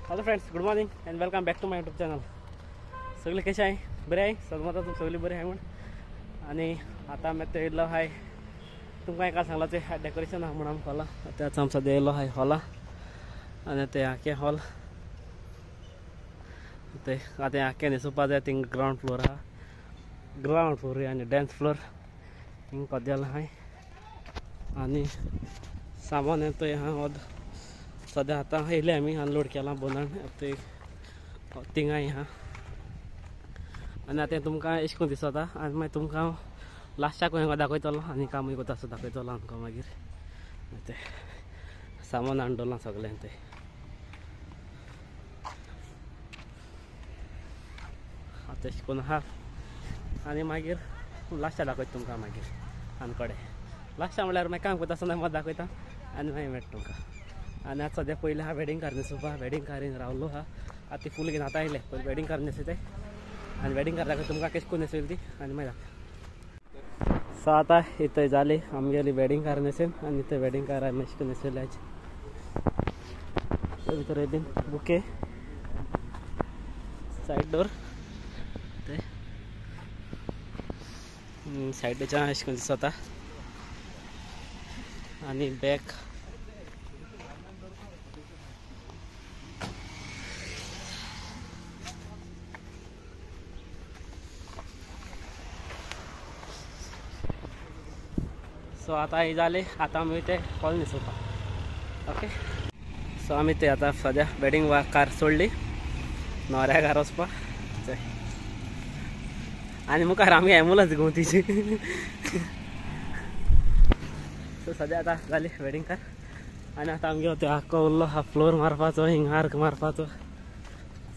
Hello friends, good morning and welcome back to my YouTube channel. सगळे कशे आहे? बरे आहे सदमता तुम सगळी बरे आहे म्हण. आणि आता आमी आतां येयल्लो आहाय, तुमकां काल सांगलां ते डेकोरेशन आहा म्हूण आमकां हॉला. आतां आमी सद्या येयल्लो आहाय हॉला आनी ते आख्खें हॉल ते आतां आख्खें न्हेसोवपा जाय. थिंग ग्रावंड फ्लोर आहा, ग्रावंड फ्लोर आनी डान्स फ्लोर हिंग कदेल आहाय आनी सामान थंय आहा. सद्या आतां येयले आमी अनलोड केलां बोनान ते थिंगाय आहा. आनी आतां तुमकां एश करून दिसता आनी मागीर तुमकां हांव लास्टाक हांगा दाखयतलो आनी कामूय कोता आसा दाखयतलो आमकां मागीर. तें सामान हाडून दवरलां सगळें तें. आतां एश करून आहा आनी मागीर लास्टाक दाखयता तुमकां मागीर आनी कडेन लास्टाक म्हणल्यार मागीर काम करता आसतना मात दाखयता आनी मागीर मेळटा तुमकां. आनी आतां सद्या पयलीं आहा वेडिंग कार न्हेसोवपा, वेडिंग कारीन रावलो आहा. आतां ती फूल घेवन आतां आयले पयलीं वेडिंग कार न्हेसयताय आनी वेडिंग कार दाखय तुमकां कशें करून न्हेसयली ती आनी मागीर दाखय. सो आतां इथं जाली आमगेली वेडिंग कार न्हेसून आनी इथं वेडिंग कार आमी अशें करून न्हेसयली आयज. भितर बीन बुके सायड डोर ते सायडीच्यान अशें करून दिसता आनी बॅक. सो आतां हें जालें, आतां आमी ते हॉल न्हेसोवपा. ओके, सो आमी ते आतां सद्या वेडिंग कार सोडली न्हवऱ्या घरा वचपा. आनी मुखार आमी एम्बुलन्स घेवन तिची. सो सद्या आतां जाली वेडिंग कार आनी आतां आमगेलो ते आख्खो उरलो हा फ्लोर मारपाचो, हिंग आर्क मारपाचो.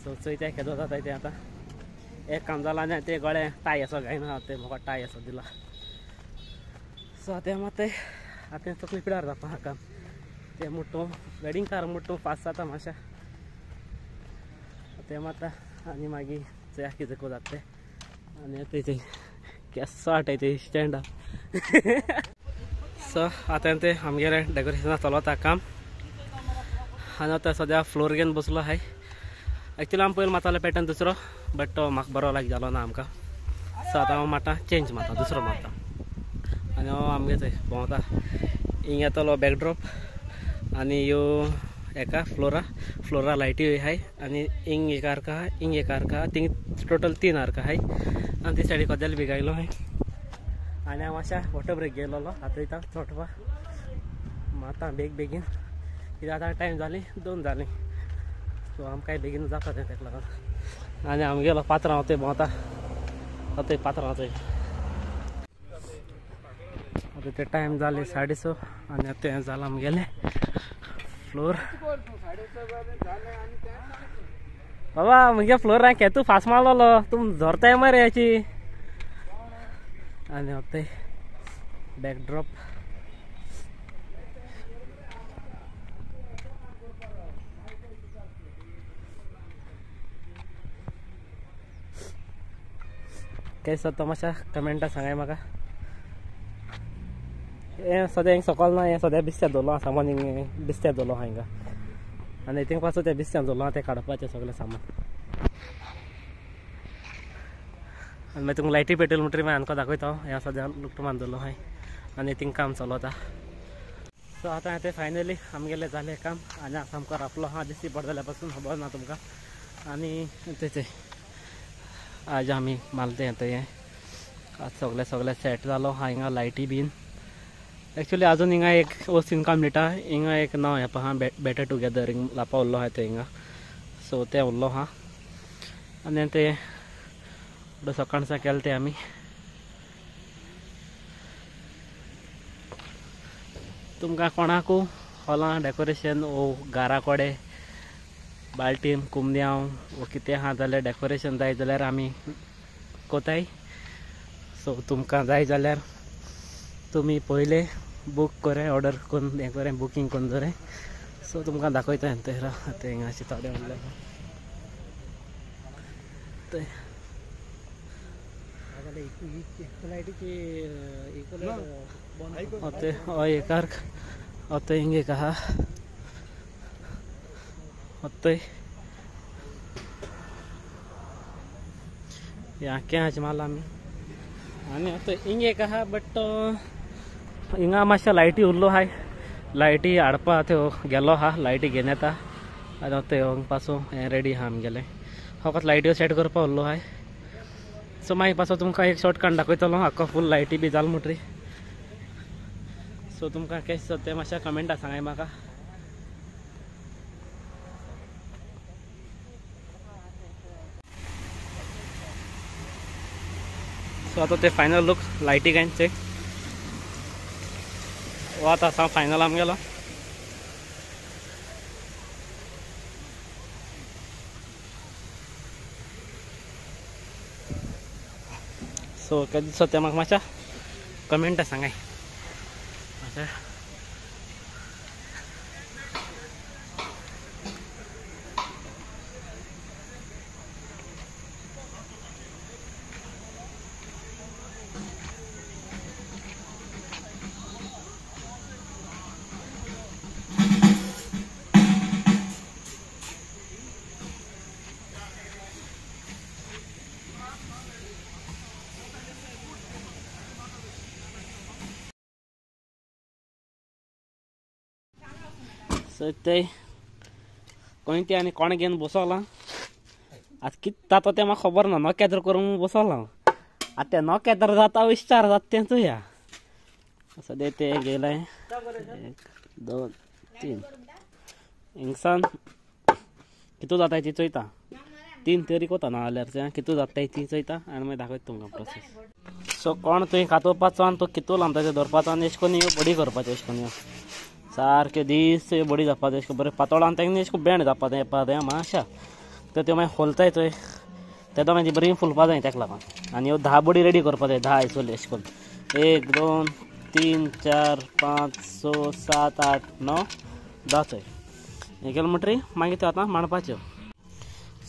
सो चोयता केदो जाता तें. आतां एक काम जालां आनी ते गळे टाय असो घायना ते म्हाका टाय असो दिला. सो आतां मात आतां तकली पिडार जाता काम तें मुट्टो वेडिंग कार मुट्टो फास्ट जाता मातशें तें मात. आनी मागीर चोया कितें जाता तें. आनी तें केसो हाडटाय ते स्टँडा. सो आतां तें आमगेलें डेकोरेशना चलता काम आनी आतां सद्या फ्लोर घेवन बसलो आहाय. एक्चुअली आमी पयलीं मारताले पॅटर्न दुसरो, बट तो म्हाका बरो लायक जालो ना आमकां. सो आतां हांव मारता चेंज मारता दुसरो मारता. आनी हांव आमगे थंय भोंवता हिंग येतलो बॅकड्रॉप आनी ह्यो हेका फ्लोरा फ्लोरा लायटी आहाय आनी हिंग एक आर्क आहा, हिंग एक आर्क आहा, थिंग टोटल 3 आर्क आहाय. आनी ते सायडीक कदेल बी घायलो आहाय. आनी हांव मातशें वॉटर ब्रेक गेलोलो आतां वयता चोटपा मारता बेग बेगीन कित्याक आतां टायम जाली 2 जालीं. सो आमकांय बेगीन जाता तें तेका लागून. आनी आमगेलो पात्रांव थंय भोंवता, थंय पात्रांव थंय. आतां ते टायम जाले 6:30 आनी आतां हें जालां आमगेलें फ्लोर. बाबा म्हगे फ्लोर हांवें केतू फास्ट मारलोलो तूं धरताय मरे हेची. आनी आतां बॅकड्रॉप केसो तो मातशें कमेंटा सांगाय म्हाका. हें सद्या हिंग सकल ना, हें सद्या बिस्त्यार दवरलो आहा सामान, हिंग बिस्त्यार दवरलो आहा हिंगा. आनी थिंग पासून तें बिस्त्यान दवरलो आहा तें काडपाचें सगळें सामान. आनी मागीर तुमकां लायटी पेटयली म्हणटकीर मागीर आमकां दाखयता हांव. हें सद्या लुकटो मान दवरलो आहाय आनी थिंग काम चलता. सो आतां तें फायनली आमगेलें जालें काम आनी आतां सामको रापलो आहा दिसती पड जाल्यार पासून खबर ना तुमकां. आनी तें आज आमी मारलें तें हें आज सगळें सगळें सेट जालो आहा हिंगा लायटी बीन. एक्चुअली अजून हिंगा एक वस्त इनकम्प्लीट आहा. हिंगा एक नांव हें आहा बेटर टुगेदर हिंग लापा उरलो आहा तें हिंगा. सो तें उरलो आहा आनी तें सकाळसा केलें तें आमी. तुमकां कोणाकू हॉलां डेकोरेशन वो घरा कडेन बाल्टीन कुमद्यांव वो कितें आहा जाल्यार डेकोरेशन जाय जाल्यार आमी कोताय. सो तुमकां जाय जाल्यार तुमी पयलें बूक करें, ऑर्डर करून हें करें, बुकींग करून दवरें. सो तुमकां दाखयता तें आतां हिंगा अशें थोडें उरलें तें. हय एक आर्क आतां हिंग एक आहा. होतोय हे आख्खें हाचें मारलां आमी. आनी आतां हिंग एक आहा बट हिंगा मातशें लायटी उरलो आहाय, लायटी हाडपा त्यो गेलो आहा, लायटी घेवन येता. आनी आतां हांगा पासून हें रेडी आहा आमगेलें, फकत लायट्यो सेट करपा उरलो आहाय. सो मागीर पासून तुमकां एक शॉर्ट काडून दाखयतलो आख्खो फूल लायटी बी जाल म्हणटरी. सो तुमकां कशें दिसता तें मातशें कमेंटा सांगाय म्हाका. सो आतां ते फायनल लूक लायटी गायचे हो आतां आसा फायनल आमगेलो. सो कशें दिसता तें म्हाका मातशें कमेंटा सांगाय. मातशें सो ते कोण आनी कोण घेवन बसोला आतां कितें जाता तें म्हाका खबर ना. नखेत्र करूंक बसोला आतां तें नखेत्र जाता विस्तार जाता तें चोया. सद्या तें गेलें 1 2 3 हिंगसान कितू जाता ती चोयता, 3 तरी कोता ना जाल्यार कितू जाता ती चोयता आनी मागीर दाखयता तुमकां प्रोसेस. सो कोण तुवें कातोवपाचो आनी तो कितू लांबता धरपाचो आनी एशे करून बडी करपाचें, एशे करून सारके दीस बडी जावपा जाय, एशें बरें पातळ आनी तेंका एशें बेंड जावपा जाय येवपा जाय मातशें. तर त्यो मागीर खोलताय चोय तेन्ना मागीर ती बरी फुलपा जाय तेका लागून. आनी ह्यो 10 बडी रेडी करपा जाय, 10 आयसोली एशें करून 1 2 3 4 5 6 7 8 9 10 चोय हें केलें म्हणटरी मागीर त्यो आतां मांडपाच्यो.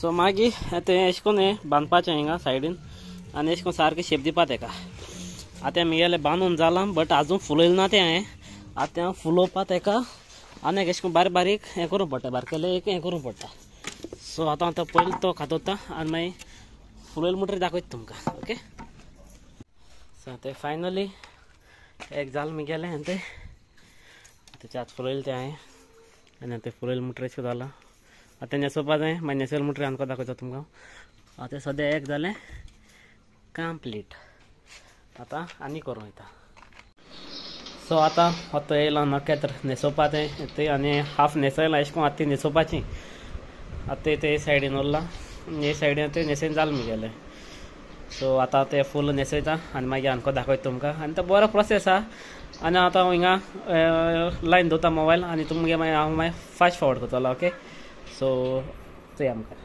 सो मागीर तें एशें करून हें बांदपाचें हिंगा सायडीन आनी एशें करून सारकें शेप दिवपा तेका. आतां म्हगेलें बांदून जालां बट आजून फुलयलें ना तें हांवें. आतां फुलोवपा तेका आनी एशें करून बारीक बारीक हें करूंक पडटा, बारकेलें एक हें करूंक पडटा. सो आतां आतां पयलीं तो खातोता आनी मागीर फुलयलें म्हणटरी दाखयता तुमकां. ओके सो तें फायनली एक जालें म्हगेलें आनी तें तेच्या आतां फुलयलें तें हांवें आनी आतां फुलयलें म्हणटरी अशें जालां. आतां न्हेसोवपा जाय, मागीर न्हेसयलें म्हणटरी आमकां दाखयता तुमकां. आतां सद्या एक जालें कंप्लीट, आतां आनी करूं वयता. सो आतां आतां येयलां नखेत्र न्हेसोवपा तें तें आनी हाफ न्हेसयलां एशें करून आतां ती न्हेसोवपाची. आतां ते सायडीन उरलां, हे सायडीन तें न्हेसयन जालें म्हगेलें. सो आतां तें फूल न्हेसयता आनी मागीर आमकां दाखयता तुमकां. आनी तो बरो प्रोसेस आहा. आनी आतां हांव हिंगा लायन दवरता मोबायल आनी तुमगे मागीर हांव मागीर फास्ट फॉरवर्ड करतलो. ओके सो चोया आमकां.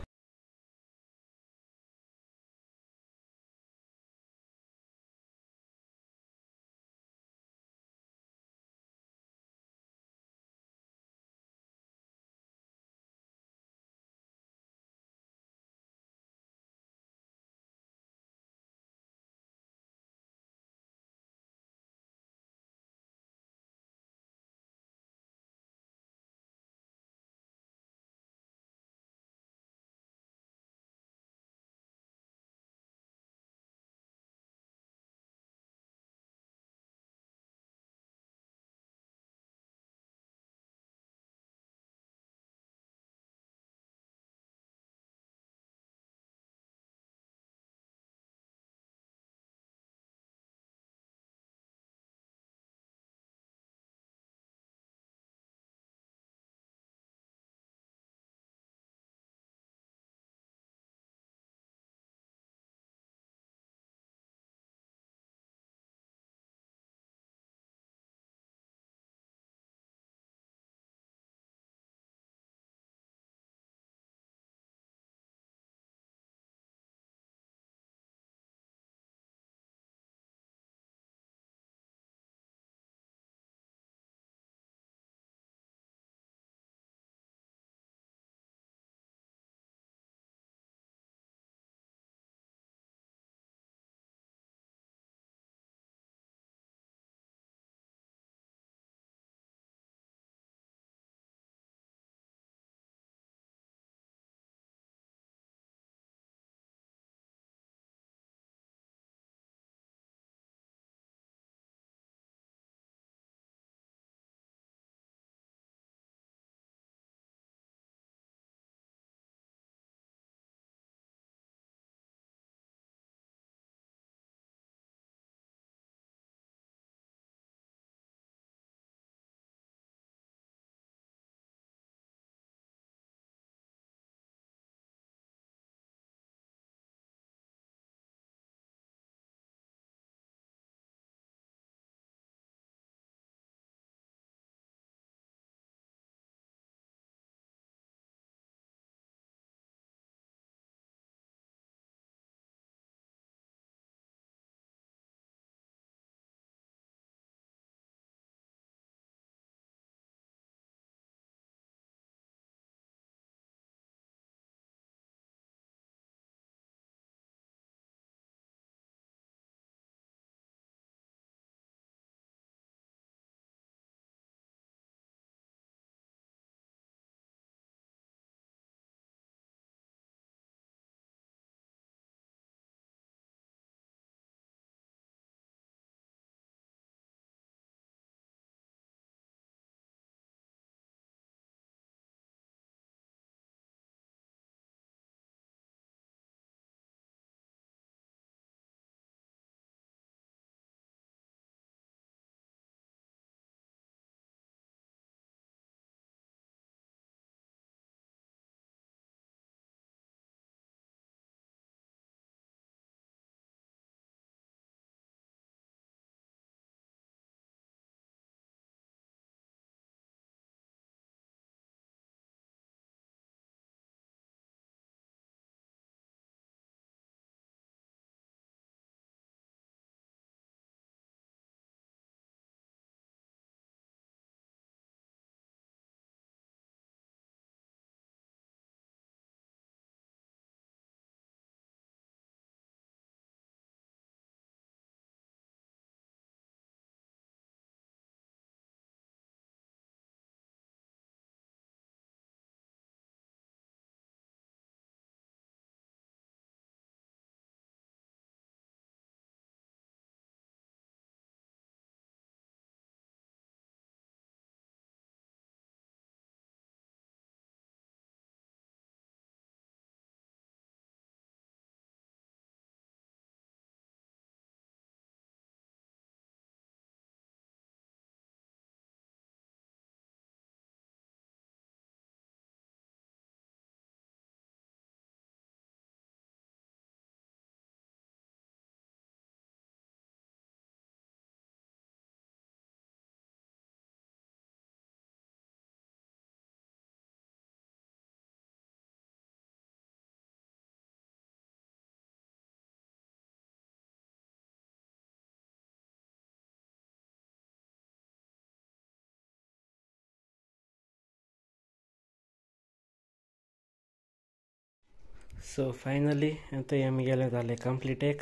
सो फायनली आतां आमगेलें जालें कंप्लीट एक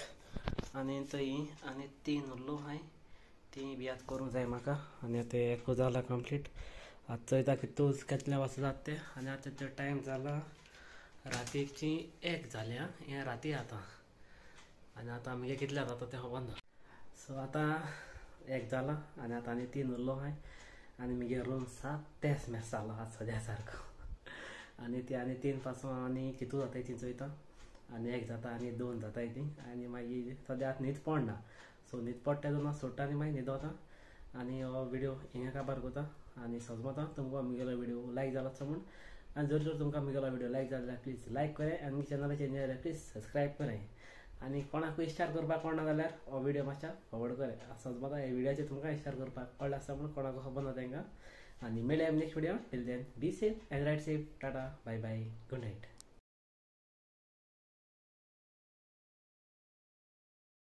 आनी थंय आनी 3 उरलो हांवें ती बी आतां करूंक जाय म्हाका. आनी आतां एक जाला कंप्लीट. आतां चोयता की तूं कितले वाजता जाता तें. आनी आतां तो टायम जाला रातीची 1 जाल्या, हें राती आतां. आनी आतां आमगे कितले जाता तें खबर ना. सो आतां 1 जाला आनी आतां आनी 3 उरलो हांवें. आनी मुगे रूम सात तेंच मेस जालो आतां सद्या सारको. आनी ती आनी 3 पासून आनी कितू जाताय ती चोयता. आनी 1 जाता आनी 2 जाताय ती. आनी मागीर सद्या आतां न्हीद पडना. सो न्हीद पडटा तेन्ना सोडटा आनी मागीर न्हिदोता. आनी हो व्हिडियो हिंगा काबार करता. आनी सजमता तुमकां म्हगेलो व्हिडियो लायक जाला म्हूण. आनी जर जर तुमकां म्हगेलो व्हिडियो लायक जाला जाल्यार प्लीज लायक कराय आनी चॅनलाचेर न्ही जाल्यार प्लीज सबस्क्रायब कराय. आनी कोणाकूय शेअर करपाक कोणा जाल्यार हो व्हिडियो मातशा फॉरवर्ड कराय. सजमता ह्या व्हिडियोचेर तुमकां शेअर करपाक कळ्ळें आसता म्हूण, कोणाकूय खबर ना तांकां. आनी मेळया next video. Till then be safe and ride safe. Tata, bye bye, good night.